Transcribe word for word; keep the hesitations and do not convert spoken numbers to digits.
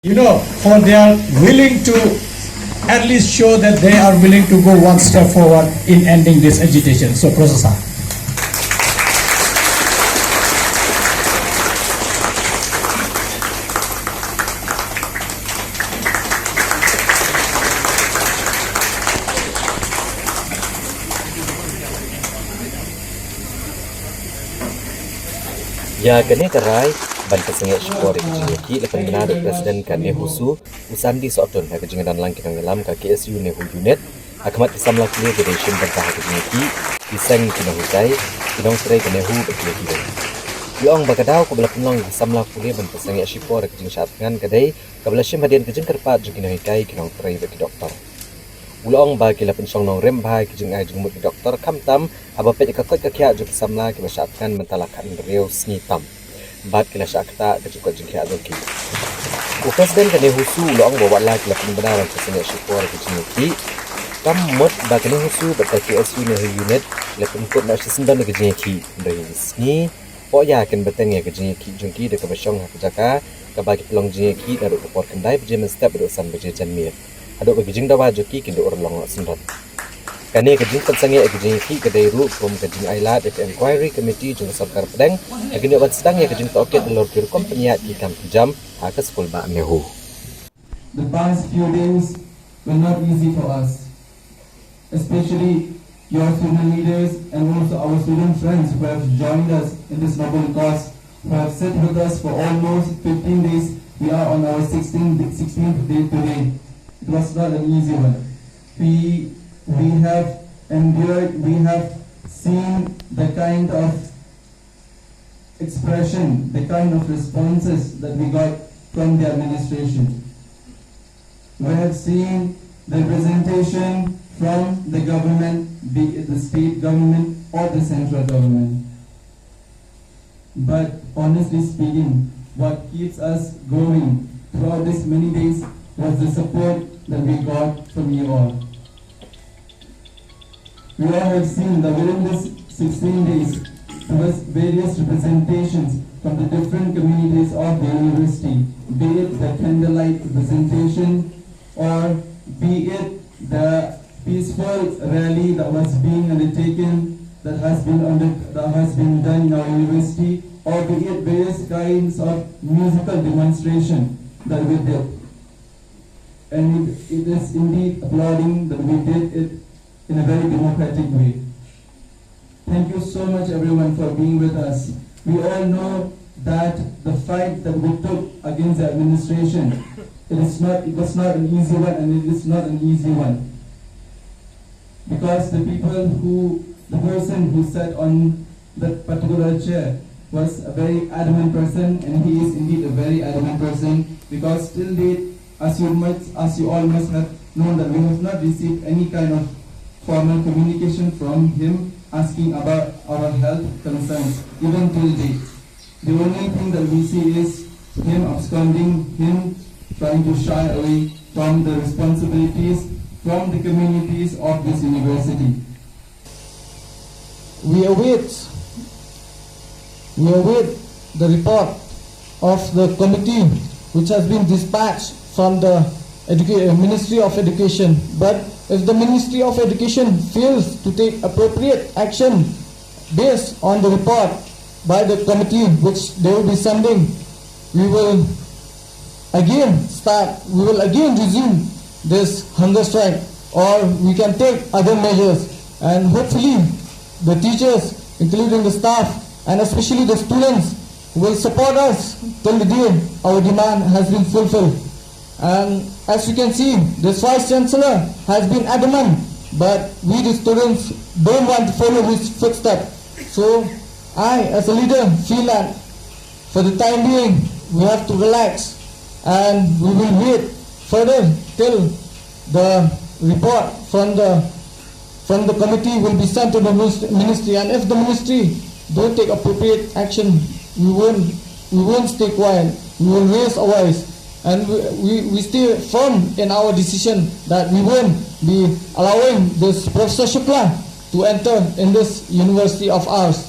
You know, for they are willing to at least show that they are willing to go one step forward in ending this agitation. So, Professor. Ïa kane ka rai ban pynsangeh shipor ïa ka jingïakhih la pynbna da u President ka NEHUSU, u Sandy Sohtun, ha ka jingdon lang ki nongïalam ka KSU NEHU Unit ha khmat ki samla pule kiba shim bynta ha ka jingïakhih, ki seng ki nonghikai, ki nongtrei ka NEHU bad kiwei kiwei. U la ong ba ka daw kaba la pynlong ïa ki samla pule ban pynsangeh shipor ïa ka jingshah thngan ka dei kaba la shim hadien ka jingkyrpad jong ki nonghikai, ki nongtrei bad ki doktor. U la ong ba ki la pynshong nongrim bha ïa ki jingai jingmut ki doktor, khamtam haba peit ïa ka koit ka khiah jong ki samla kiba shah thngan mynta la khathynriew sngi tam bad ki la shah ktah ka jingkoit jingkhiah jong ki. U President ka NEHUSU u la ong ba wat la ki la pynbna ban pynsangeh shipor ïa ka jingïakhih, kam mut ba ka NEHUSU bad ka KSU NEHU Unit ki la pynkut noh shisyndon ïa ka jingïakhih, hynrei ha ki sngi Poh ïa kin bteng ïa ka jingïakhih jong ki da kaba shong ha ka jaka kaba ki pynlong jingïakhih naduh ka por khyndai baje mynstep haduh san baje janmiet, haduh ba ki jingdawa jong ki kin da urlong noh syndon. Kane ka jingpynsangeh ïa ka jingïakhih ka dei ruh kum ka jingailad ïa ka Inquiry Committee jong ka Sorkar Pdeng ha ka ñiuh ban sdang ïa ka jingtohkit halor ki rukom pynïaid ki kam ki jam ha ka skulbah NEHU. The past few days were not easy for us, especially your student leaders and also our student friends who have joined us in this noble cause, who have sat with us for almost fifteen days. We are on our sixteenth, sixteenth day today. It was not an easy one. We, we have endured, we have seen the kind of expression, the kind of responses that we got from the administration. We have seen the representation from the government, be it the state government or the central government. But honestly speaking, what keeps us going throughout these many days was the support that we got from you all. We all have seen that within these sixteen days, there was various representations from the different communities of the university, be it the candlelight representation or be it the peaceful rally that was being undertaken, that has been under, that has been done in our university, or be it various kinds of musical demonstration that we did. And it, it is indeed applauding that we did it in a very democratic way. Thank you so much, everyone, for being with us. We all know that the fight that we took against the administration, it is not, it was not an easy one, and it is not an easy one. Because the people who, the person who sat on that particular chair was a very adamant person, and he is indeed a very adamant person, because till date, as you must, as you all must have known, that we have not received any kind of formal communication from him asking about our health concerns, even till date. The only thing that we see is him absconding, him trying to shy away from the responsibilities, from the communities of this university. We await, we await the report of the committee which has been dispatched from the Educa- uh, Ministry of Education. But if the Ministry of Education fails to take appropriate action based on the report by the committee which they will be sending, we will again start, we will again resume this hunger strike, or we can take other measures, and hopefully the teachers, including the staff and especially the students, will support us till the day our demand has been fulfilled. And as you can see, this Vice Chancellor has been adamant, but we the students don't want to follow his footsteps. So I, as a leader, feel that for the time being, we have to relax and we will wait further till the report from the from the committee will be sent to the ministry. And if the ministry don't take appropriate action, we won't we won't stay quiet. We will raise our voice, and we, we, we stay firm in our decision that we won't be allowing this Professor Shukla to enter in this university of ours.